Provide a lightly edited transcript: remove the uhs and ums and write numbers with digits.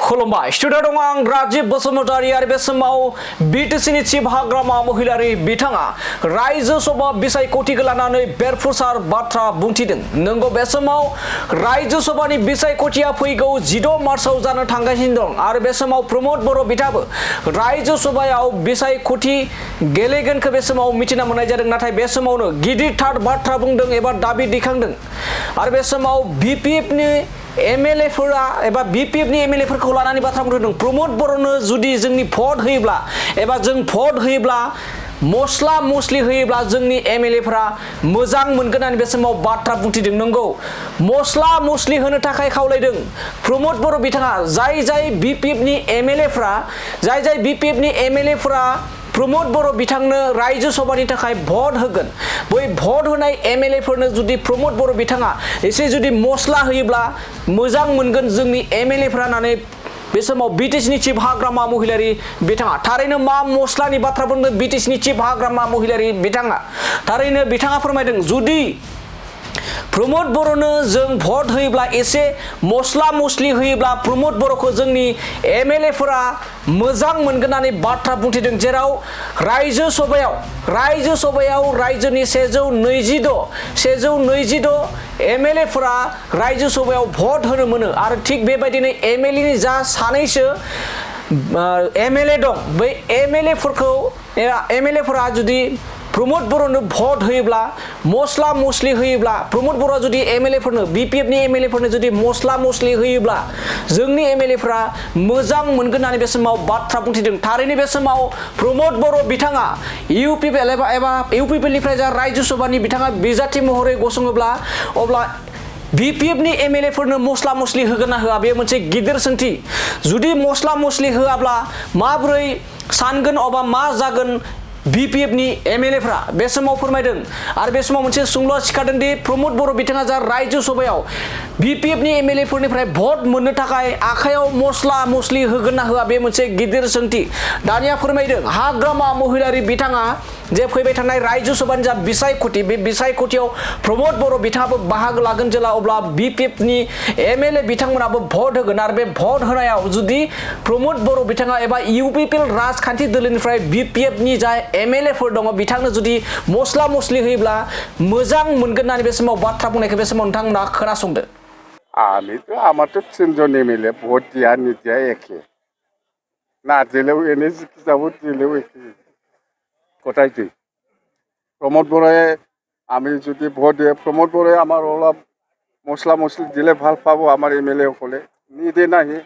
खुलुमबाय स्टुडिअ दं आं राजीव बसुमतारी आरो बे समाव बिटिसिनि चिफ हाग्रामा महिलारि बिथाङा रायजो सभा बिसायख'थिखौ लानानै बेरफुसार बाथ्रा बुंथिदों। नंगौ बे समाव रायजो सभानि बिसायख'थिया फैगौ 16 मार्चआव जानो थांगासिनो दं आरो बे समाव प्रमद बर' बिथाङाबो रायजो सभायाव बिसायख'थि गेलेगोनखौ बे समाव मिथिना मोननाय जादों। नाथाय बे समावनो गिदिरथार बाथ्रा बुंदों एबा दाबि दैखांदों आरो बे समाव बिपिएफनि एमएलएफोरा एबा बिपिएफनि एमएलएफोरखौ लानानै बाथ्रा बुंदों। प्रमद बर'नो जुदि जोंनि भट होयोब्ला एबा जों भट होयोब्ला मस्ला मस्लि होयोब्ला जोंनि एमएलएफोरा मोजां मोनगोन होननानै बे समाव बाथ्रा बुंथिदों। नंगौ मस्ला मस्लि होनो थाखाय खावलायदों प्रमद बर' बिथाङा। जाय बिपिएफनि एमएलएफोरा प्रमद बर' बिथांनो रायजो सभानि थाखाय भट होगोन, बै भट होनाय एमएलएफोरनो जुदि प्रमद बर' बिथाङा एसे जुदि मस्ला होयोब्ला मोजां मोनगोन जोंनि एमएलएफोरा होननानै बे समाव बिटिसिनि चिफ हाग्रामा महिलारि बिथाङा थारैनो मा मस्लानि बाथ्रा बुंदों बिटिसिनि चिफ हाग्रामा महिलारि बिथाङा थारैनो बिथाङा फोरमायदों जुदि प्रमद बर'नो जों भट होयोब्ला एसे मस्ला मस्लि होयोब्ला प्रमद बर'खौ जोंनि एमएलएफोरा मोजां मोनगोन होननानै बाथ्रा बुंथिदों। जेराव रायजो सभायाव रायजोनि 126 एमएलएफोरा रायजो सभायाव भट होनो मोनो आरो थिग बेबायदिनो एमएलएनि जा सानैसो एमएलए दं बै एमएलएफोरा जुदि प्रमद बर'नो भट होयोब्ला मस्ला मस्लि होयोब्ला प्रमद बर'आ जुदि एमएलएफोरनो बिपिएफनि एमएलएफोरनो जुदि मस्ला मस्लि होयोब्ला जोंनि एमएलएफोरा मोजां मोनगोन होननानै बे समाव बाथ्रा बुंथिदों। थारैनो बे समाव प्रमद बर' बिथाङा इउपिपिएलनिफ्राय जा रायजो सभानि बिथाङा बिजाथि महरै गसङोब्ला अब्ला बिपिएफनि एमएलएफोरनो मस्ला मस्लि होगोन ना होआ बे मोनसे गिदिर सोंथि। जुदि मस्ला मस्लि होआब्ला माबोरै सानगोन अबा मा जागोन बिपिएफनि एमएलएफोरा बे समाव फोरमायदों आरो बे समाव मोनसे सोंलुआ सिखारदों दि प्रमद बर' बिथाङा जा रायजो सभायाव बिपिएफनि एमएलएफोरनिफ्राय भट मोननो थाखाय आखायाव मस्ला मस्लि होगोन ना होआ बे मोनसे गिदिर सोंथि। दानिया फोरमायदों हाग्रामा महिलारि बिथाङा जे फैबाय थानाय रायजो सभानि जा बिसायख'थि बे बिसायख'थियाव प्रमद बर' बिथाङाबो बाहागो लागोन जेला अब्ला बिपिएफनि एमएलए बिथांमोनाबो भट होगोन आरो बे भट होनायाव जुदि प्रमद बर' बिथाङा एबा इउपिपिएल राजखान्थि दोलोनिफ्राय बिपिएफनि जा एमएलएफोर दङ बिथांनो जुदि मस्ला मस्लि होयोब्ला मोजां मोनगोन होननानै बे समाव बाथ्रा बुंनायखौ बे समाव नोंथांमोना खोनासंदो। আমার তো 3 জন এমএলএ ভোট দিয়া নিতিয়া একে না দিলেও এনে যাব দিলেও একে কোথায় তুই প্রমোদ বড়াই আমি যদি ভোট দিয়ে প্রমোদ বড়াই আমার অলপ মশলা মশলি দিলে ভাল পাবো আমার এমএলএ সকলে নিদে নাহি